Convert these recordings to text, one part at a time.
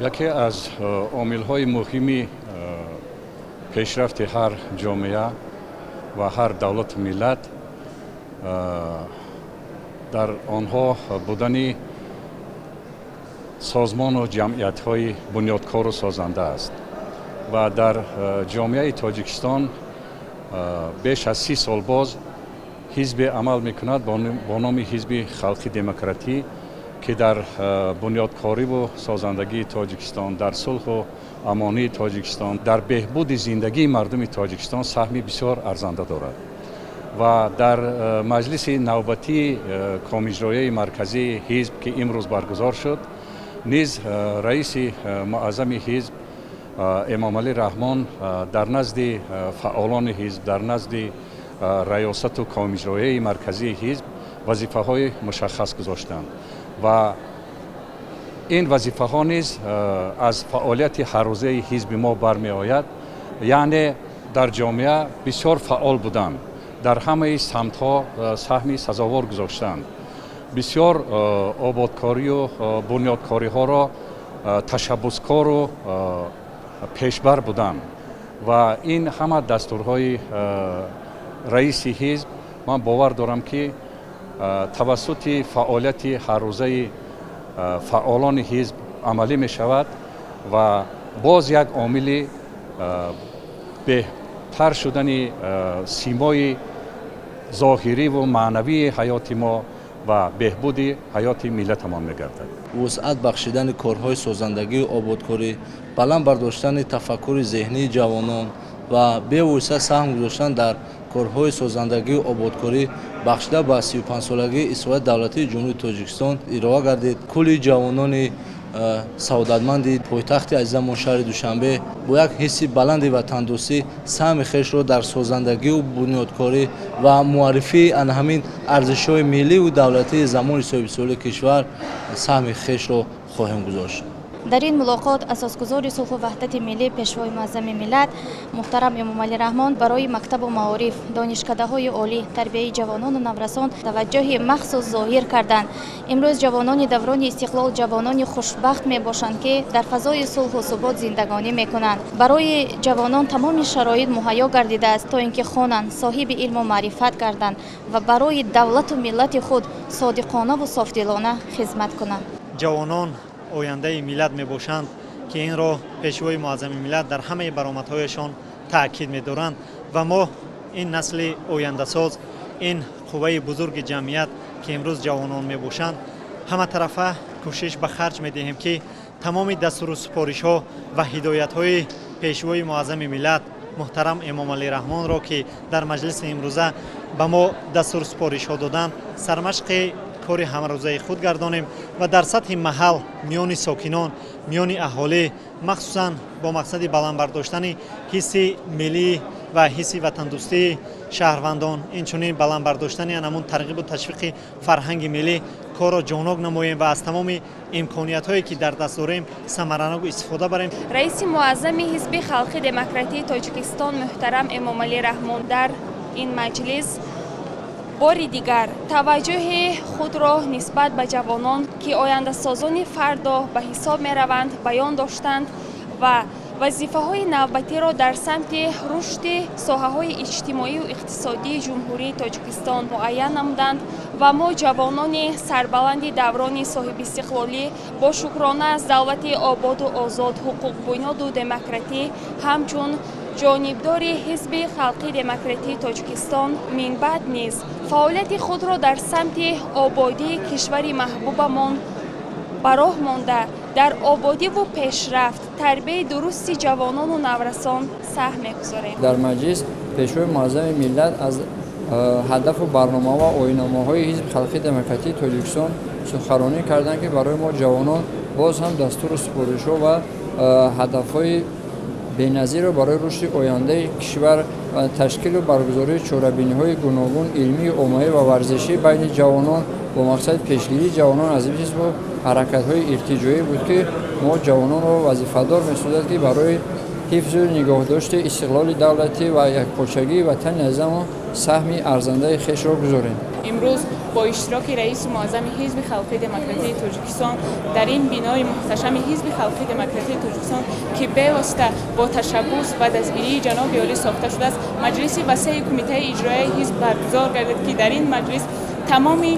Яке аз омилҳои муҳими пешрафти ҳар ҷомеа ва ҳар давлату миллат дар онҳо будани созмону ҷамъиятҳои бунёдкору созанда аст. Ва дар ҷомеаи Тоҷикистон беш аз 30 сол боз ҳизбе амал мекунад бо номи Ҳизби Халқи Демократӣ, ки дар бунёдкориву созандагии Тоҷикистон, дар сулҳу амонии Тоҷикистон, дар беҳбуди зиндагии мардуми Тоҷикистон саҳми бисёр арзанда дорад. Ва дар маҷлиси навбатии Комиҷроияи марказии ҳизб, ки имрӯз баргузор шуд, низ раиси муаззами ҳизб Эмомалӣ Раҳмон дар назди фаъолони ҳизб, дар назди раёсату комиҷроияи марказии ҳизб вазифаҳои мушаххас гузоштанд. Ва ин вазифаҳо низ аз фаъолияти ҳаррӯзаи ҳизби мо бармеояд, яъне дар ҷомеа бисёр фаъол буданд, дар ҳамаи самтҳо саҳми сазовор гузоштанд, бисёр ободкорию бунёдкориҳоро ташаббускору пешбар буданд. Ва ин ҳама дастурҳои раиси ҳизб, ман бовар дорам, ки тавассути фаъолияти ҳаррӯзаи фаъолони ҳизб амалӣ мешавад ва боз як омили беҳтар шудани симои зоҳириву маънавии ҳаёти мо ва беҳбуди ҳаёти миллатамон мегардад. Вусъат бахшидани корҳои созандагию ободкорӣ, баланд бардоштани тафаккури зеҳнии ҷавонон ва бевосита саҳм гузоштан дар корҳои созандагию ободкорӣ бахшида ба 35-солагии истиқлолияти давлатии Ҷумҳурии Тоҷикистон ироа гардид. Кулли ҷавонони саодатманди пойтахти азизамон, шаҳри Душанбе, бо як ҳисси баланди ватандӯстӣ саҳми хешро дар созандагию бунёдкорӣ ва муаррифии ана ҳамин арзишҳои милливу давлатии замони соҳибистиқлолии кишвар саҳми хешро хоҳем гузошт. Дар ин мулоқот асосгузори сулҳу ваҳдати миллӣ, Пешвои муаззами миллат муҳтарам Эмомалӣ Раҳмон барои мактабу маориф, донишкадаҳои олӣ, тарбияи ҷавонону наврасон таваҷҷӯҳи махсус зоҳир карданд. Имрӯз ҷавонони даврони истиқлол ҷавонони хушбахт мебошанд, ки дар фазои сулҳу субот зиндагонӣ мекунанд. Барои ҷавонон тамоми шароит муҳайё гардидааст, то ин ки хонанд, соҳиби илму маърифат гарданд ва барои давлату миллати худ содиқонаву софдилона хизмат кунанд. Ҷавонон ояндаи миллат мебошанд, ки инро Пешвои муаззами миллат дар ҳамаи баромадҳояшон таъкид медоранд. Ва мо ин насли ояндасоз, ин қувваи бузурги ҷамъият, ки имрӯз ҷавонон мебошанд, ҳаматарафа кӯшиш ба харҷ медиҳем, ки тамоми дастуру супоришҳо ва ҳидоятҳои Пешвои муаззами миллат муҳтарам Эмомалӣ Раҳмонро, ки дар маҷлиси имрӯза ба мо дастуру супоришҳо доданд, сармашқи кори ҳамарӯзаи худ гардонем ва дар сатҳи маҳал, миёни сокинон, миёни аҳолӣ, махсусан бо мақсади баланд бардоштани ҳисси миллӣ ва ҳисси ватандӯстии шаҳрвандон, инчунин баланд бардоштани анамун тарғибу ташвиқи фарҳанги миллӣ корро ҷонок намоем ва аз тамоми имкониятҳое, ки дар даст дорем, самаранок истифода барем. Раиси муаззами Ҳизби Халқи Демократии Тоҷикистон муҳтарам Эмомалӣ Раҳмон дар ин маҷлис бори дигар таваҷҷӯҳи худро нисбат ба ҷавонон, ки ояндасозони фардо ба ҳисоб мераванд, баён доштанд ва вазифаҳои навбатиро дар самти рушди соҳаҳои иҷтимоию иқтисодии Ҷумҳурии Тоҷикистон муайян намуданд. Ва мо, ҷавонони сарбаланди даврони соҳибистиқлолӣ, бо шукрона аз давлати ободу озод, ҳуқуқбунёду демократӣ, ҳамчун ҷонибдори Ҳизби Халқи Демократии Тоҷикистон минбаъд низ фаъолияти худро дар самти ободии кишвари маҳбубамон ба роҳ монда, дар ободиву пешрафт, тарбияи дурусти ҷавонону наврасон саҳм мегузорем. Дар маҷлис Пешвои муаззами миллат аз ҳадафу барнома ва оинномаҳои Ҳизби Халқи Демократии Тоҷикистон суханронӣ карданд, ки барои мо, ҷавонон, боз ҳам дастуру супоришҳо ва ҳадафҳои беназирро барои рушди ояндаи кишвар ва ташкилу баргузории чорабиниҳои гуногун, илмию оммавӣ ва варзишӣ байни ҷавонон бо мақсади пешгирии ҷавонон аз ҳизбу ҳаракатҳои иртиҷоӣ буд, ки мо ҷавононро вазифадор месозад, ки барои ҳифзу нигоҳдошти истиқлоли давлатӣ ва якпорчагии ватани азизамон саҳми арзандаи хешро гузорем. Имрӯз Бо иштироки раиси муаззами Ҳизби халқии демократии Тоҷикистон дар ин бинои муҳташами Ҳизби халқии демократии Тоҷикистон, ки бевосита бо ташаббус ва дастгирии ҷаноби олӣ сохта шудааст, маҷлиси васеи кумитаи иҷроияи ҳизб баргузор гардид, ки дар ин маҷлис тамоми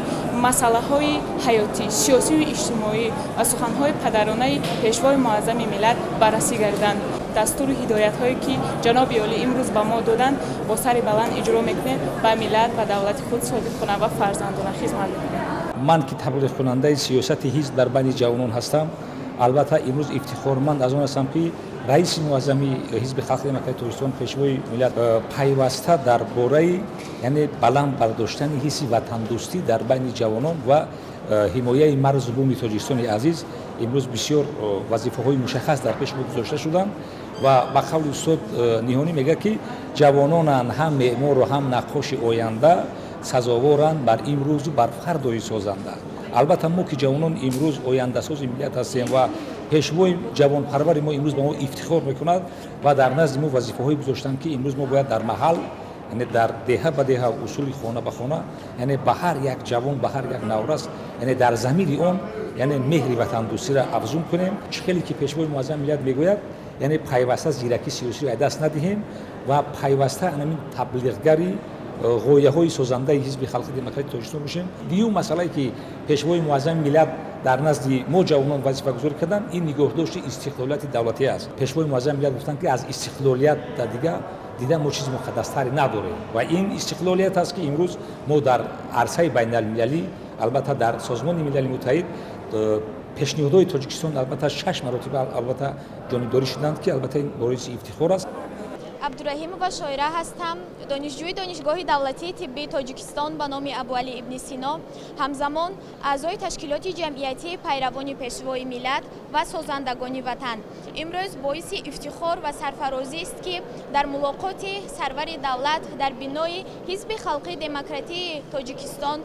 масъалаҳои ҳаётӣ, сиёсию иҷтимоӣ ва суханҳои падаронаи пешвои муаззами миллат баррасӣ гардиданд. Дастуру ҳидоятҳое, ки ҷаноби олӣ имрӯз ба мо доданд, бо сари баланд иҷро мекунем, ба миллат ва давлати худ содиқона ва фарзандона хизмат мекунем. Ман, ки таблиғкунандаи сиёсати ҳизб дар байни ҷавонон ҳастам, албатта, имрӯз ифтихорманд аз он ҳастам, ки раиси муаззами Ҳизби халқи демократии Тоҷикистон, пешвои миллат пайваста дар бораи, яъне, баланд бардоштани ҳисси ватандӯстӣ дар байни ҷавонон ва ҳимояи марзу буми Тоҷикистони азиз имрӯз бисёр вазифаҳои мушаххас дар пеши мо гузошта шуданд. Ва ба қавли устод Ниҳонӣ мегӯяд, ки ҷавононанд ҳам меъмору ҳам наққоши оянда, сазоворанд бар имрӯзу бар фардои созанда. Албатта, мо, ки ҷавонон имрӯз ояндасози миллат ҳастем ва пешвои ҷавонпарвари мо имрӯз ба мо ифтихор мекунад ва дар назди мо вазифаҳое гузоштанд, ки имрӯз мо бояд дар маҳал, яъне дар деҳа ба деҳа, усули хона ба хона, яъне ба ҳар як ҷавон, ба ҳар як наврас, яъне дар замири он, яъне меҳри ватандӯстиро афзун кунем. Чӣ хеле ки пешвои муаззами миллат мегӯяд, яъне пайваста зиракӣ сиёсиро аз даст надиҳем ва пайваста ҳамин таблиғгари ғояҳои созандаи Ҳизби халқи демократии Тоҷикистон бошем. Дуюм масъалае, ки пешвои муаззами миллат дар назди мо ҷавонон вазифагузорӣ карданд, ин нигоҳдошти истиқлолияти давлатӣ аст. Пешвои муаззами миллат гуфтанд, ки аз истиқлолият дар дига дида мо чизи муқаддастаре надорем ва ин истиқлолият аст, ки имрӯз мо дар арсаи байналмилалӣ, албатта, дар Созмони Милали Муттаҳид пешниҳодҳои Тоҷикистон, албатта, шаш маротиба, албатта, ҷонибдорӣ шуданд, ки албатта ин боиси ифтихор аст. Абдураҳимова Шоира ҳастам, донишҷӯи Донишгоҳи давлатии тиббии Тоҷикистон ба номи Абуалӣ ибни Сино, ҳамзамон аъзои ташкилоти ҷамъиятии пайравони пешвои миллат ва созандагони ватан. Имрӯз боиси ифтихор ва сарфарозист, ки дар мулоқоти сарвари давлат дар бинои Ҳизби халқии демократии Тоҷикистон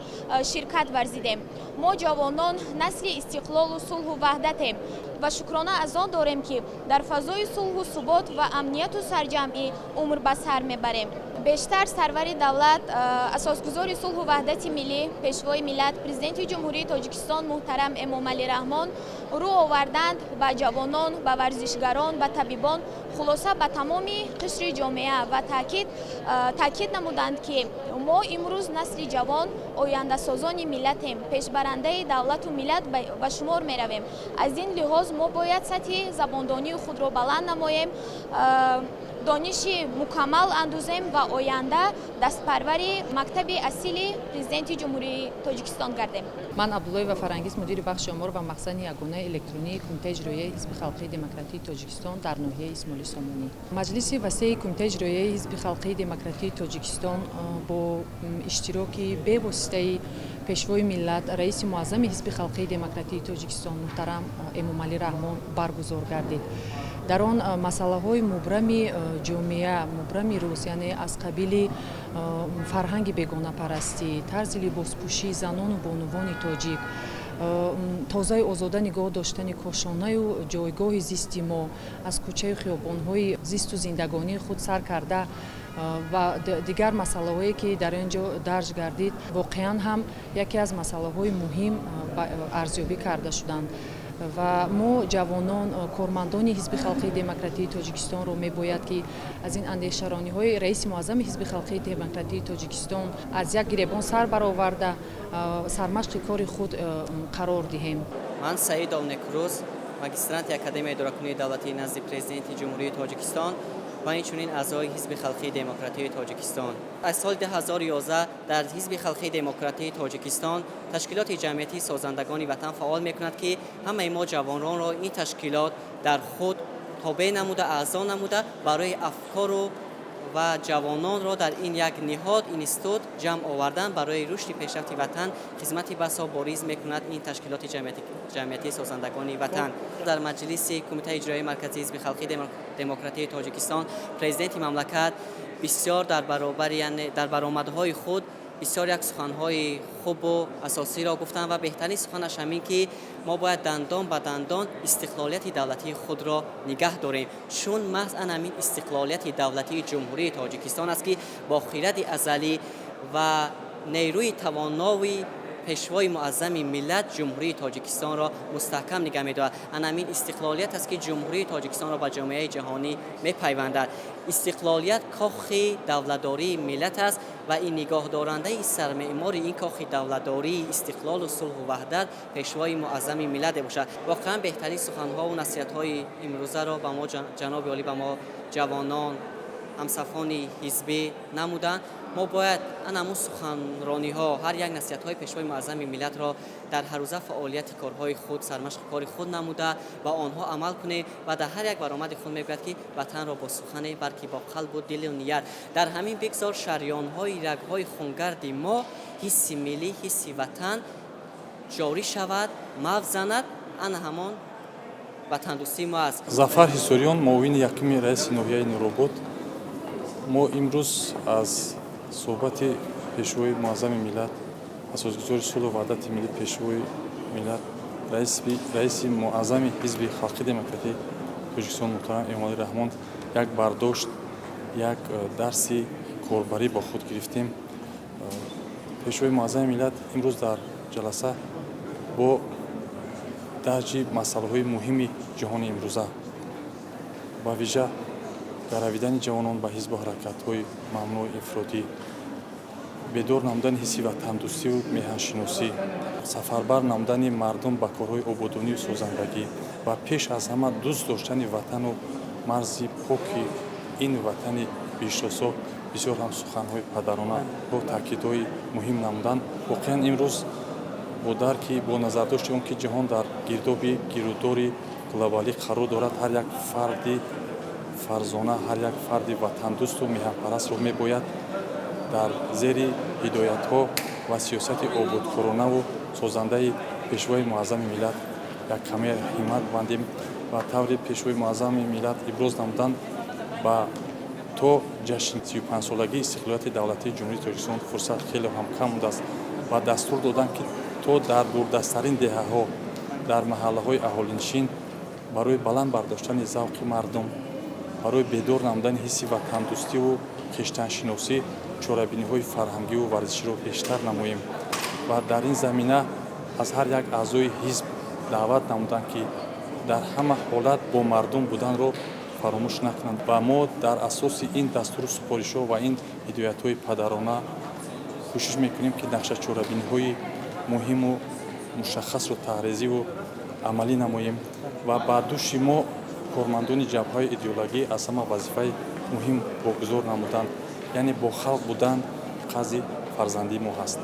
ширкат варзидем. Мо ҷавонон насли истиқлолу сулҳу ваҳдатем ва шукрона аз он дорем, ки дар фазои сулҳу субот ва амнияту сарҷамъӣ умр ба сар мебарем. Бештар сарвари давлат, асосгузори сулҳу ваҳдати миллӣ, пешвои миллат, Президенти Ҷумҳурии Тоҷикистон муҳтарам Эмомалӣ Раҳмон рӯ оварданд ба ҷавонон, ба варзишгарон, ба табибон, хулоса, ба тамоми қишри ҷомеа ва таъкид намуданд, ки мо имрӯз насли ҷавон ояндасозони миллатем, пешбарандаи давлату миллат ба шумор меравем. Аз ин лиҳоз мо бояд сатҳи забондонии худро баланд намоем, дониши мукаммал андӯзем ва оянда дастпарвари мактаби асили Президенти Ҷумҳурии Тоҷикистон гардем. Ман Абдуллоева Фарангиз, мудири бахши омор ва махзани ягонаи электронии Кумитаи иҷроияи Ҳизби халқии демократии Тоҷикистон дар ноҳияи Исмоили Сомонӣ. Маҷлиси васеи Кумитаи иҷроияи Ҳизби халқии демократии Тоҷикистон бо иштироки бевоситаи пешвои миллат, раиси муаззами Ҳизби халқии демократии Тоҷикистон муҳтарам Эмомалӣ Раҳмон баргузор гардид. Дар он масъалаҳои мубрами ҷомеа, мубрами рӯз, яъне аз қабили фарҳанги бегонапарастӣ, тарзи либоспӯшии занону бонувони тоҷик, тозаю озода нигоҳ доштани кошонаю ҷойгоҳи зисти мо, аз кӯчаю хиёбонҳои зисту зиндагонии худ сар карда ва дигар масъалаҳое, ки дар ин ҷо дарҷ гардид, воқеан ҳам яке аз масъалаҳои муҳим арзёбӣ карда шуданд. Ва мо ҷавонон, кормандони Ҳизби халқии демократии Тоҷикистонро мебояд, ки аз ин андешарониҳои раиси муаззами Ҳизби халқии демократии Тоҷикистон аз як гиребон сар бароварда, сармашқи кори худ қарор диҳем. Ман Саидов Некрӯз, магистранти Академияи идоракунии давлатии назди Президенти Ҷумҳурии Тоҷикистон ва инчунин аъзои Ҳизби халқии демократии Тоҷикистон. Аз соли 2011 дар Ҳизби халқии демократии Тоҷикистон ташкилоти ҷамъиятии созандагони ватан фаъол мекунад, ки ҳамаи мо ҷавононро ин ташкилот дар худ тобеъ намуда, аъзо намуда, барои афкору ва ҷавононро дар ин як ниҳод, институт ҷамъ овардан, барои рушди пешрафти ватан хизмати басо бориз мекунад ин ташкилоти ҷамъиятии созандагони ватан. Дар маҷлиси Кумитаи иҷроияи марказии Ҳизби халқии демократии Тоҷикистон президенти мамлакат бисёр дар баробари, яъне дар баромадҳои худ бисёр як суханҳои хубу асосиро гуфтанд ва беҳтарин суханаш ҳамин, ки мо бояд дандон ба дандон истиқлолияти давлатии худро нигаҳ дорем, чун маҳз ан ҳамин истиқлолияти давлатии Ҷумҳурии Тоҷикистон аст, ки бо хиради азалӣ ва нерӯи тавонови Пешвои муаззами миллат Ҷумҳурии Тоҷикистонро мустаҳкам нигоҳ медорад. Ана ҳамин истиқлолият аст, ки Ҷумҳурии Тоҷикистонро ба ҷомеаи ҷаҳонӣ мепайвандад. Истиқлолият кохи давлатдории миллат аст ва ин нигоҳдорандаи сармеъмори ин кохи давлатдории истиқлолу сулҳу ваҳдат Пешвои муаззами миллат мебошад. Воқеан, беҳтарин суханҳову насиҳатҳои имрӯзаро ба мо ҷаноби олӣ, ба мо ҷавонон, ҳамсафони ҳизбӣ намуданд. Мо бояд ана ҳамун суханрониҳо, ҳар як насиҳатҳои Пешвои муаззами миллатро дар ҳаррӯза фаъолияти корҳои худ сармашқи кори худ намуда, ба онҳо амал кунем. Ва дар ҳар як баромади худ мегӯяд, ки ватанро бо сухане, балки бо қалбу дилу ният, дар ҳамин бигзор шарёнҳои рагҳои хунгарди мо ҳисси миллӣ, ҳисси ватан ҷорӣ шавад, мавҷ занад. Ана ҳамон ватандӯстии мо аст. Зафар Ҳисориён, муовини якуми раиси ноҳияи Нуробод. Мо имрӯз аз суҳбати Пешвои муаззами миллат, асосгузори сулҳу ваҳдати миллӣ, Пешвои миллат, раиси муаззами Ҳизби Халқи Демократии Тоҷикистон муҳтарам Эмомалӣ Раҳмон як бардошт, як дарси корбарӣ ба худ гирифтем. Пешвои муаззами миллат имрӯз дар ҷаласа бо дарҷи масъалаҳои муҳими ҷаҳони имрӯза, ба вижа гаравидани ҷавонон ба ҳизбу ҳаракатҳои мамнӯъ инфиродӣ, бедор намудани ҳисси ватандӯстию меҳаншиносӣ, сафарбар намудани мардум ба корҳои ободонию созандагӣ ва пеш аз ҳама дӯст доштани ватану марзи поки ин ватани бештосо бисёр ҳам суханҳои падарона бо таъкидҳои муҳим намуданд. Воқеан, имрӯз бо дарки, бо назардошти он ки ҷаҳон дар гирдоби гирудори глобалӣ қарор дорад, ҳар як фарди фарзона, ҳар як фарди ватандӯсту меҳанпарастро мебояд дар зери ҳидоятҳо ва сиёсати ободкоронаву созандаи Пешвои муаззами миллат як каме ҳиммат бандем. Ва таври Пешвои муаззами миллат иброз намуданд, ба то ҷашни 35-солагии истиқлолияти давлатии Ҷумҳурии Тоҷикистон фурсат хеле ҳам кам будааст ва дастур доданд, ки то дар дурдасттарин деҳаҳо, дар маҳаллаҳои аҳолинишин барои баланд бардоштани завқи мардум, барои бедор намудани ҳисси ватандӯстиву хештаншиносӣ чорабиниҳои фарҳангиву варзиширо бештар намоем. Ва дар ин замина аз ҳар як аъзои ҳизб даъват намуданд, ки дар ҳама ҳолат бо мардум буданро фаромӯш накунанд. Ва мо дар асоси ин дастуру супоришҳо ва ин ҳидоятҳои падарона кӯшиш мекунем, ки нақшачорабиниҳои муҳиму мушаххасро таҳризиву амалӣ намоем. Ва ба дӯши мо, кормандони ҷабҳаи идеологӣ, аз ҳама вазифаи муҳим вогузор намуданд, яъне бо халқ будан қарзи фарзандии мо ҳаст.